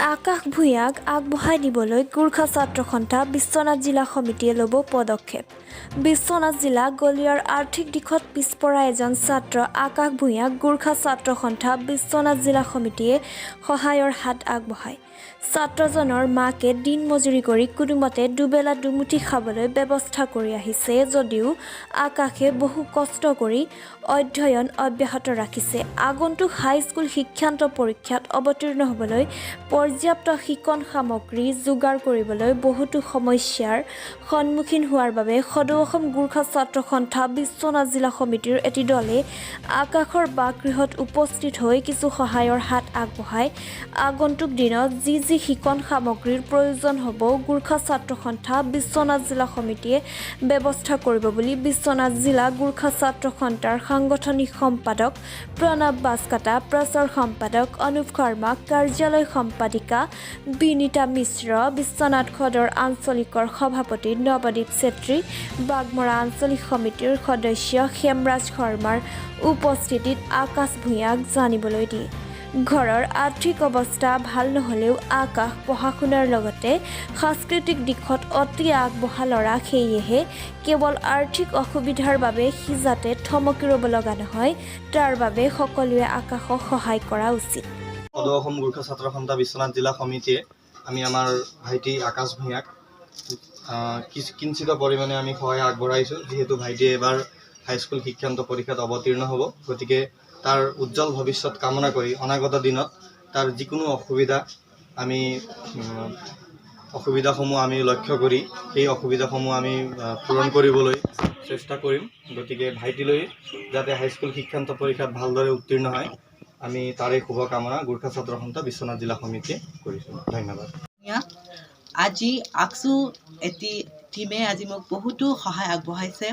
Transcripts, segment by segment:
আকাশ ভূঞাক আগবঢ়াই নিবলৈ গোৰ্খা ছাত্ৰ সন্থা বিশ্বনাথ জিলা সমিতিয়ে ল'ব পদক্ষেপ। বিশ্বনাথ জিলা গলিয়াৰ আৰ্থিক দিশত পিছপৰা এজন ছাত্ৰ আকাশ ভূঞাক গোৰ্খা ছাত্ৰ সন্থা বিশ্বনাথ জিলা সমিতিয়ে সহায়ৰ হাত আগবঢ়ায়। ছাত্ৰজনৰ মাকে দিন মজুৰি কৰি কোনোমতে দুবেলা দুমুঠি খাবলৈ ব্যৱস্থা কৰি আহিছে যদিও আকাশে বহু কষ্ট কৰি অধ্যয়ন অব্যাহত ৰাখিছে। আগন্তুক হাইস্কুল শিক্ষান্ত পৰীক্ষাত অৱতীৰ্ণ হ'বলৈ পৰ্যাপ্ত শিকন সামগ্ৰী যোগাৰ কৰিবলৈ বহুতো সমস্যাৰ সন্মুখীন হোৱাৰ বাবে সদৌ অসম গোৰ্খা ছাত্ৰ সন্থা বিশ্বনাথ জিলা সমিতিৰ এটি দলে আকাশৰ বাসগৃহত উপস্থিত হৈ কিছু সহায়ৰ হাত আগবঢ়াই আগন্তুক দিনত যি যি শিকন সামগ্ৰীৰ প্ৰয়োজন হ'ব, গোৰ্খা ছাত্ৰ সন্থা বিশ্বনাথ জিলা সমিতিয়ে ব্যৱস্থা কৰিব বুলি বিশ্বনাথ জিলা গোৰ্খা ছাত্ৰ সন্থাৰ সাংগঠনিক সম্পাদক প্ৰণৱ বাছকাটা, প্ৰচাৰ সম্পাদক অনুপ শৰ্মা, কাৰ্যালয় সম্পাদিকা বিনীতা মিশ্ৰ, বিশ্বনাথ সদৰ আঞ্চলিকৰ সভাপতি নৱদ্বীপ চেত্ৰী, বাঘমৰা আঞ্চলিক সমিতিৰ সদস্য হেমৰাজ শৰ্মাৰ উপস্থিতিত আকাশ ভূঞাক জানিবলৈ দিয়ে। ঘৰৰ আৰ্থিক অৱস্থা ভাল নহ'লেও আকাশ পঢ়া শুনাৰ লগতে সাংস্কৃতিক দিশত অতি আগবঢ়া ল'ৰা। সেয়েহে কেৱল আৰ্থিক অসুবিধাৰ বাবে সি যাতে থমকি ৰ'ব লগা নহয়, তাৰ বাবে সকলোৱে আকাশক সহায় কৰা উচিত। সদৌ অসম গোৰ্খা ছাত্ৰ সন্থা বিশ্বনাথ জিলা সমিতিয়ে আমি আমাৰ ভাইটি আকাশ ভূঞাক কিছু কিঞ্চিত পৰিমাণে আমি সহায় আগবঢ়াইছোঁ। যিহেতু ভাইটিয়ে এবাৰ হাইস্কুল শিক্ষান্ত পৰীক্ষাত অৱতীৰ্ণ হ'ব, গতিকে তাৰ উজ্জ্বল ভৱিষ্যত কামনা কৰি অনাগত দিনত তাৰ যিকোনো অসুবিধা আমি অসুবিধাসমূহ আমি লক্ষ্য কৰি সেই অসুবিধাসমূহ আমি পূৰণ কৰিবলৈ চেষ্টা কৰিম। গতিকে ভাইটিলৈ যাতে হাইস্কুল শিক্ষান্ত পৰীক্ষাত ভালদৰে উত্তীৰ্ণ হয়, আমি তাৰে শুভকামনা গোৰ্খা ছাত্ৰ সন্থা বিশ্বনাথ জিলা সমিতিয়ে কৰিছোঁ। ধন্যবাদ। আজি আকচু এটি টীমে আজি মোক বহুতো সহায় আগবঢ়াইছে।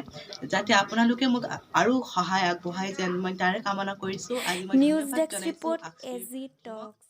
যাতে আপোনালোকে মোক আৰু সহায় আগবঢ়াই যেন মই তাৰে কামনা কৰিছোঁ। আজি মই নিউজ ধন্যবাদ ডেস্ক জনাইছোঁ ৰিপৰ্ট, আকচুৰ এ জি টক্স।